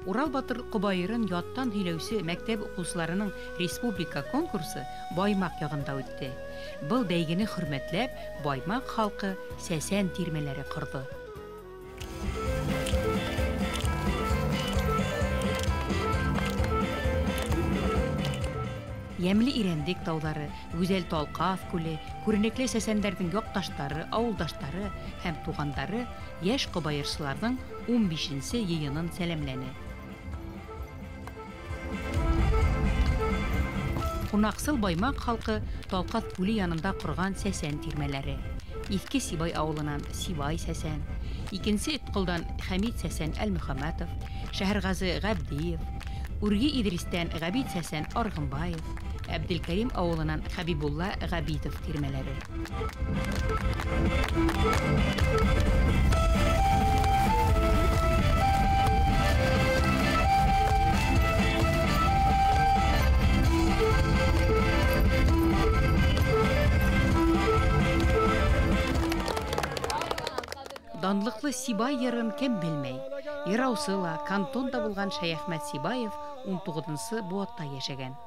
Урал батыр ҡобайырын яттан һөйләүсе мәктәп уҡыусыларының республика конкурсы Баймаҡ яғында үтте. Был бәйгене хөрмәтләп, Баймаҡ халҡы сәсән тирмәләре ҡорҙо. Йәмле Ирәндек тауҙары, гүзәл Талҡаҫ күле, күренекле сәсәндәрҙең яҡташтары, ауылдаштары һәм туғандары йәш ҡобайырсыларҙың 15-нсе йыйынын сәләмләне. Ҡунаҡсыл Баймаҡ халҡы Талҡаҫ күле янында ҡорған сәсән тирмәләре. Иҫке Сибай ауылынан Сибай сәсән, икенсе Этҡолдан Хәмит сәсән Әлмөхәмәтов, Шәһәрғазы Ғәбдиев, Үрге Иҙристән Ғәбит сәсән Арғынбаев, Әбделкәрим ауылынан Хәбибулла Ғәбитов тирмәләре. Данлыҡлы Сибай йырын кем белмәй? Йыраусы ла, кантонда булған Шәйәхмәт Сибаев 19-нсы быуатта йәшәгән.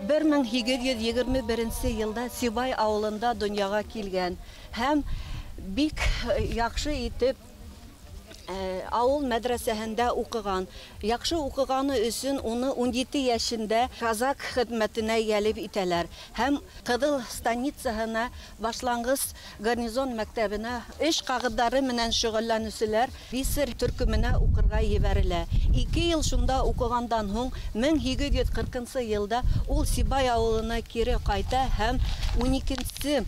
Бер 1821 йылда Сибай ауылында донъяға килгән һәм бик яҡшы итеп ауыл мәҙрәсәһендә уҡыған. Яҡшы уҡығаны өсөн уны 17 йәшендә казак хеҙмәтенә йәлеп итәләр һәм Ҡыҙыл станицаһына башланғыс гарнизон мәктәбенә эш ҡағыҙҙары менән шөғөлләнеүселәр писарь төркөмөнә уҡырға ебәрелә. 2 йыл шунда уҡығандан һуң 1840 йылда ул Сибай ауылына кире ҡайта һәм 12-нсе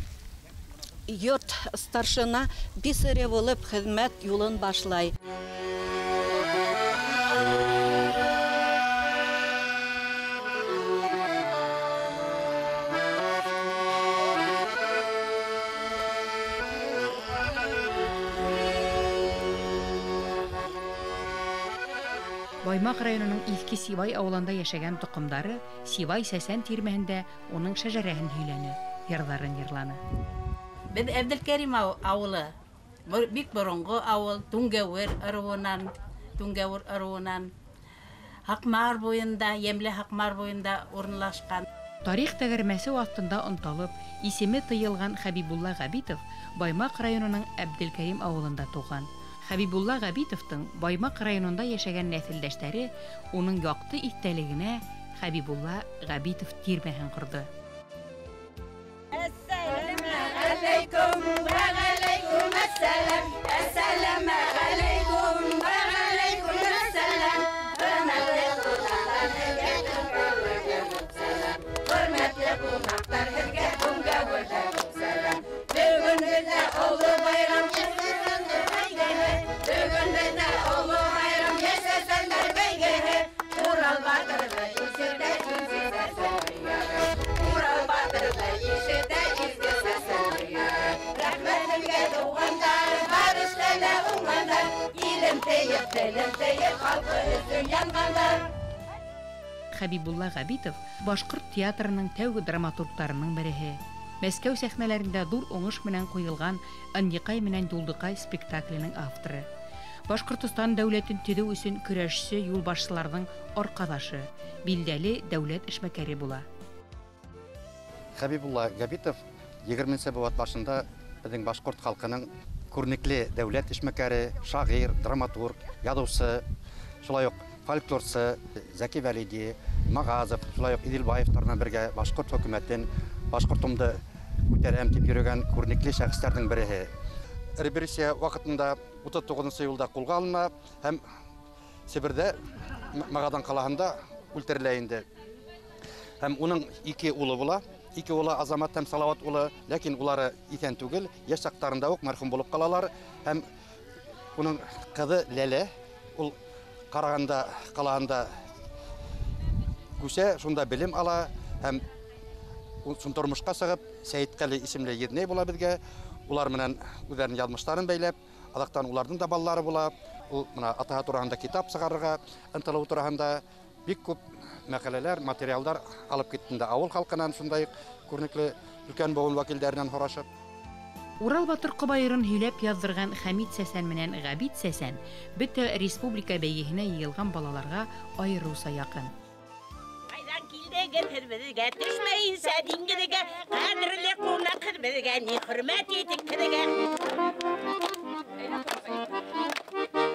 йорт старшина писаре булып хеҙмәт юлын башлай. Баймаҡ районының Иҫке Сибай ауылында йәшәгән тоҡомдары Сибай сәсән тирмәһендә уның шәжәрәһен һөйләне, йырҙарын йырланы. Беҙ Әбделкәрим ауылы, бик боронғо ауыл, Түңгәүер ырыуынан, Һаҡмар буйында, йәмле Һаҡмар буйында урынлашҡан. Тарих тәгәрмәсе аҫтында онталып, исеме тыйылған Хәбибулла Ғәбитов Баймаҡ районының Әбделкәрим ауылында тыуған. Хәбибулла Ғәбитовтың Баймаҡ районында йәшәгән нәҫелдәштәре уның яҡты иҫтәлегенә Хәбибулла Ғәбитов тирмәһен ҡорҙо. Алейкум ва алейкум ассалам, ассалам алейкум ва алейкум ассалам. Хөрмәтле ҡунаҡтар, һеҙгә түңгәүерҙән күп сәләм. Хөрмәтле ҡунаҡтар, һеҙгә түңгәүерҙән күп сәләм. Бөгөн беҙҙә оло байрам, йәшәсәндәр бәйгеһе. Бөгөн беҙҙә оло байрам, йәшәсәндәр бәйгеһе. Урал батырҙы ишетә изге сәсән өйәре. Урал батырҙы ишетә изге сәсән өйәре. Рәхмәт һеҙгә, туғандар, бар эштә лә уңғандар. Илем тейеп, телем тейеп, халҡы өсөн янғандар. Хәбибулла Ғәбитов башҡорт театрының тәүге драматургтарының береһе. Мәскәү сәхнәләрендә ҙур уңыш менән ҡуйылған Ынйыҡай менән Юлдыҡай спектакленең авторы. Башҡортостан дәүләтен төҙөү өсөн көрәшсе юлбашсыларҙың арҡаҙашы, билдәле дәүләт эшмәкәре була. Хәбибулла Ғәбитов 20-нсе быуат башында беҙҙең башҡорт халҡының күренекле дәүләт эшмәкәре, шағир, драматург, яҙыусы, шулай уҡ фольклорсы Зәки Вәлиди, Мағазов, шулай уҡ Иҙелбаевтар менән бергә башҡорт хөкүмәтен, башҡортомдо күтәрәм тип йөрөгән күренекле шәхестәрҙең береһе. Репрессия ваҡытында 39-нсы йылда ҡулға алына һәм Себерҙә Магадан ҡалаһында үлтерелә инде. Һәм уның 2 улы була. 2 улы Азамат һәм Салауат улы, ләкин улары иҫән түгел, йәш саҡтарында уҡ мәрхүм булып ҡалалар. Һәм уның ҡыҙы Ләлә, ул Ҡарағанда ҡалаһында күсә, шунда белем ала һәм тормошҡа сығып, Сәйетҡәле исемле еҙнәй була беҙгә. Улар менән үҙҙәренең яҙмыштарын бәйләп, аҙаҡтан уларҙың да балалары була. Ул мына атаһы тураһында китап сығарырға ынтылыу тураһында бик күп мәҡәләләр, материалдар алып китте инде ауыл халҡынан, шундай уҡ күренекле өлкән быуын вәкилдәренән һорашып. Урал батыр ҡобайырын һөйләп яҙҙырған Хәмит Сәсән менән Ғәбит Сәсән бөтә республика бәйгеһенә йыйылған балаларға айырыуса яҡын. Ҡайҙан килдегеҙ һеҙ беҙгә, төшмәйенсә диңгеҙгә, ҡәҙерле ҡунаҡ һеҙ беҙгә, ни хөрмәт итик һеҙгә.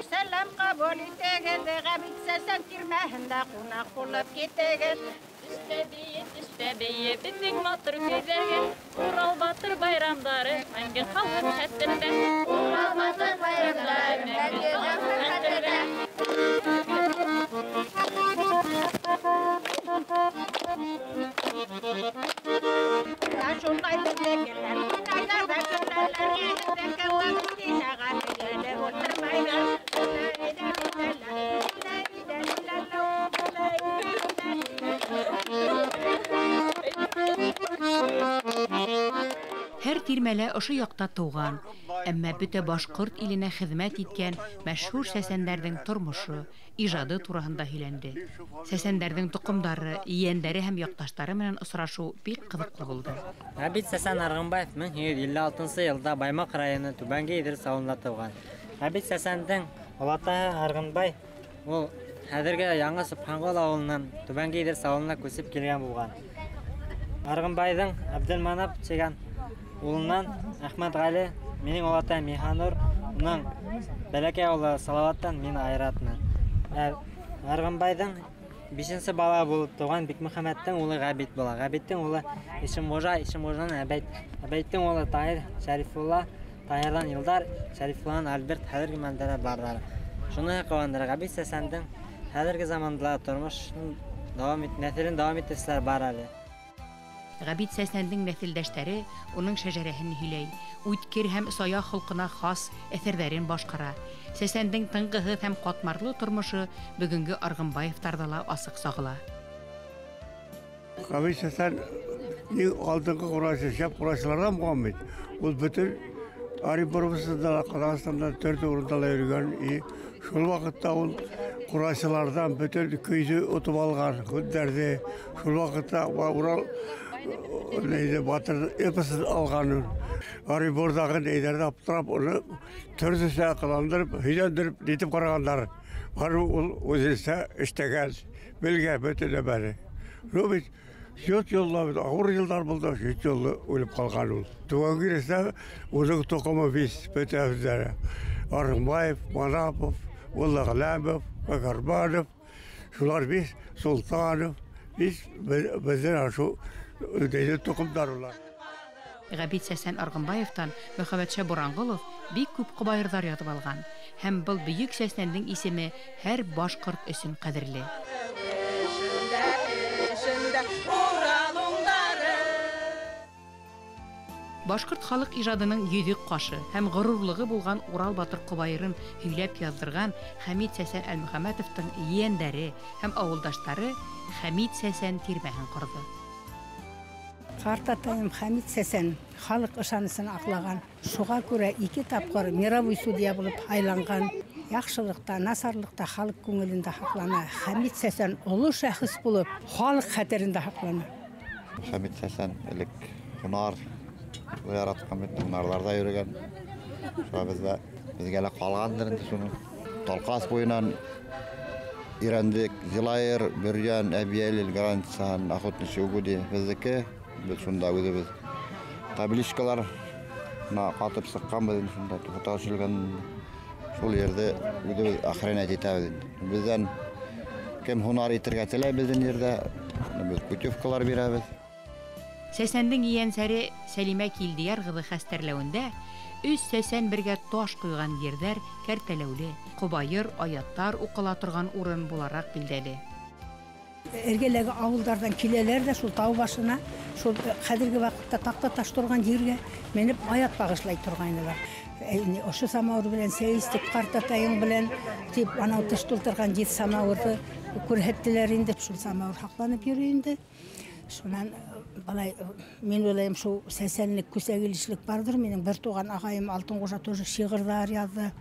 Сәләм ҡабул итегеҙ, Ғәбит Сәсән тирмәһендә ҡунаҡ булып китегеҙ. Төштә бейе, беҙҙең матур көйҙәргә, Урал батыр байрамдары мәңге ҡалһын хәтерҙә. Урал батыр байрамдары мәңге ҡалһын хәтерҙә. Шундай беҙҙекеләр, уйнайҙар ҙа көләләр, ултырмайҙар. Һәр тирмәлә ошо яҡта тыуған, әммә бөтә башҡорт иленә хеҙмәт иткән мәшһүр сәсәндәрҙең тормошо, ижады тураһында һөйләнде. Сәсәндәрҙең тоҡомдары, ейәндәре һәм яҡташтары менән осрашыу бик ҡыҙыҡлы булды. Ғәбит Сәсән Арғынбаев 1856 йылда Баймаҡ районы Түбәнге Иҙрис ауылында тыуған. Ғәбит Сәсәндең олатаһы Арғынбай ул хәҙерге Яңы Субханғол ауылынан Түбәнге Иҙрис ауылына күсеп килгән булған. Арғынбайҙың Әбделманап тигән улынан Әхмәт Ғәли, минең олатайым Миһанур, уның бәләкәй улы Салауаттан мин Айратмын. Арғынбайҙың бишенсе бала булып тыуған Бикмөхәмәттең улы Ғәбит була. Ғәбиттең улы Ишемғужа, Ишемғужанан Әбәйт, Әбәйттең улы Таһир Шәрифулла, Таһирҙан Илдар, Шәрифулланан Альберт хәҙерге мәлдә барҙар. Шуныһы ҡыуандыра, Ғәбит Сәсәндең хәҙерге заманда тормошон дауам ит, нәҫелен дауам итеүселәр бар әле. Ғәбит Сәсәндең нәҫелдәштәре уның шәжәрәһен һөйләй, үткер һәм сая холҡона хас әҫәрҙәрен башҡара. Сәсәндең тынғыһыҙ һәм ҡатмарлы тормошо бөгөнгө Арғынбаевтарҙа ла асыҡ сағыла. Ғәбит Сәсән иң алдынғы ҡурайсы, шәп ҡурайсыларҙан булған бит. Ул бөтөн Оренбургта ла, Ҡаҙағстанда төрлө урында ла йөрөгән. Шул ваҡытта ул ҡурайсыларҙан бөтөн көйҙө отоп алған, һүҙҙәрҙе. Шул ваҡытта Урал нейҙе батыр эпосын алған. Оренбургтағы нейҙәрҙе аптырап, уны төрлөсә ҡыландырып, һөйләндереп, нитеп ҡарағандар. Бары ул үҙенсә эштәгән, белгән бөтөн нәмәне. Ну бит йот йылла бит, ауыр йылдар булды, йот йыллы үлеп ҡалған ул. Түбәнге Иҙристә уның тоҡомо бис бөтәбеҙҙәре. Арғынбаев, Манапов, Муллағәләмов, Бәкәрбанов, шулар бис, Солтанов, бис беҙҙең шул тоҡомдар улар. Ғәбит Сәсән Арғынбаевтан Мөхәммәтша Буранғолов бик күп ҡобайырҙар яҙып алған, һәм был бөйөк сәсәндең исеме һәр башҡорт өсөн ҡәҙерле. Башҡорт халыҡ ижадының йөҙөк ҡашы һәм ғорурлығы булған Урал батыр ҡобайырын һөйләп яҙҙырған Хәмит Сәсән Әлмөхәмәтовтың ейәндәре һәм ауылдаштары Хәмит Сәсән тирмәһен ҡорҙо. Ҡартатайым Хәмит Сәсән халыҡ ышанысын аҡлаған. Шуға күрә ике тапҡыр мировой судья булып һайланған. Яҡшылыҡта, насарлыҡта халыҡ күңелендә һаҡлана. Хәмит Сәсән оло шәхес булып халыҡ хәтерендә һаҡлана. Хәмит Сәсән элек һунар яратҡан бит, һунарҙарҙа йөрөгән. Шуға беҙгә лә ҡалғандыр инде шуны. Талҡас буйынан өйрәндек. Зилайыр, Бөрйән, Әбйәлил, Границаһын, охотничий угодья беҙҙеке. Беҙ шунда үҙебеҙ табличкалар ҡатып сыҡҡанбыҙ инде, шунда фото төшөрөлгән. Шул ерҙе үҙебеҙ охранять итәбеҙ инде. Беҙҙән кем һунар итергә теләй беҙҙең ерҙә, беҙ путевкалар бирәбеҙ. Сәсәндең ейәнсәре Сәлимә Килдейәр ҡыҙы хәстәрләүендә өс сәсән бергә таш ҡуйған ерҙәр кәртәләүле, ҡобайыр, аяттар уҡыла торған урын булараҡ билдәле. Эргәләге ауылдарҙан киләләр ҙә шул тау башына, шул хәҙерге ваҡытта таҡта таш торған ергә менеп аят бағышлай торғайнылар. Ошо самауыр белән сәй эстек, ҡартатайың белән тип анау тыш тултырған еҙ самауырҙы күрһәттеләр инде. Шул самауыр һаҡланып йөрөй инде. Шунан былай мин уйлайым, шул сәсәнлек, күсәгилешлек барҙыр. Минең бер туған ағайым Алтынғужа тоже шиғырҙар яҙҙы.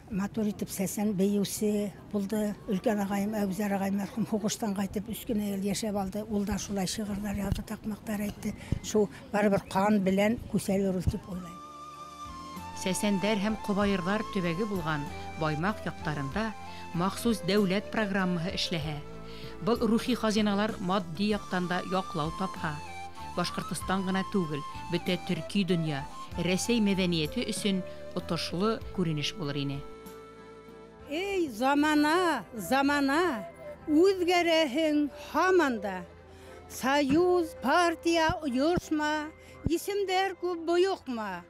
Матур итеп сәсән бейеүсе булды. Өлкән ағайым Әбүзәр ағай мәрхүм һуғыштан ҡайтып 3 кенә йыл йәшәп алды. Ул да шулай шиғырҙар яҙҙы, таҡмаҡтар әйтте. Шул барыбер ҡан белән күсәлер ул тип уйлайым. Сәсәндәр һәм ҡобайырҙар төбәге булған Баймаҡ яҡтарында махсус дәүләт программаһы эшләһә, был рухи хазиналар матди яҡтан да яҡлау тапһа, Башҡортостан ғына түгел, бөтә төрки донъя, Рәсәй мәҙәниәте өсөн отошло күренеш булыр ине. Эй, замана, замана, үҙгәрәһең һаман да. Союз, партия, ойошма, исемдәр күп бойоҡма.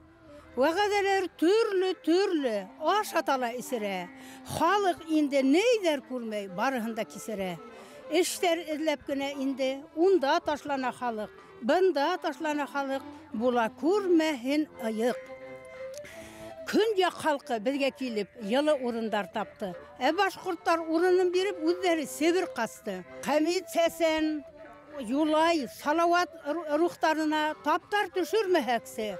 Вәғәҙәләр төрлө-төрлө, аш атала эсерә. Халыҡ инде нейҙәр күрмәй, барыһын да кисерә. Эштәр эҙләп кенә инде, унда ташлана халыҡ, бында ташлана халыҡ, була күрмәһен ыйыҡ. Көньяҡ халҡы беҙгә килеп йылы урындар тапты. Ә башҡорттар урынын биреп үҙҙәре Себер ҡасты. Хәмит Сәсән, Юлай, Салауат рухтарына таптар төшөрмәһәксе,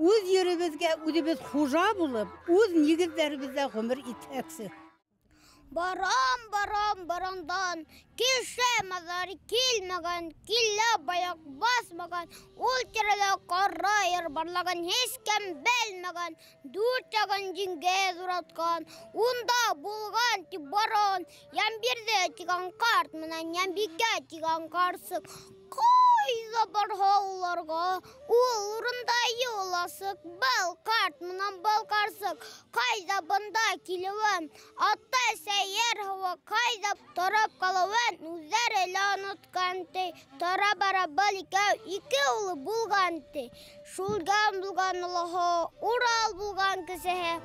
үҙ еребеҙгә үҙебеҙ хужа булып, үҙ нигеҙҙәребеҙҙә ғүмер итһәксе. Барам, барам, барандан, кеше маҙар килмәгән, килә баяҡ басмаған, ул тирәлә ҡара йыр барлаған, һис кем белмәгән, дүрт яғын диңгеҙ уратҡан, унда булған тип баран, Йәмбирҙе тигән ҡарт менән Йәмбикә тигән ҡарсыҡ. Ҡайҙа барһа уларға, ул урында юл асыҡ, был ҡарт менән был ҡарсыҡ. Ҡайҙа бында килеүен, ата-әсә ер һыуы, ҡайҙа тороп ҡалыуын үҙҙәре лә онотҡан ти. Тора-бара был икәү ике улы булған ти. Шүлгән булған олоһо, Урал булған кесеһе.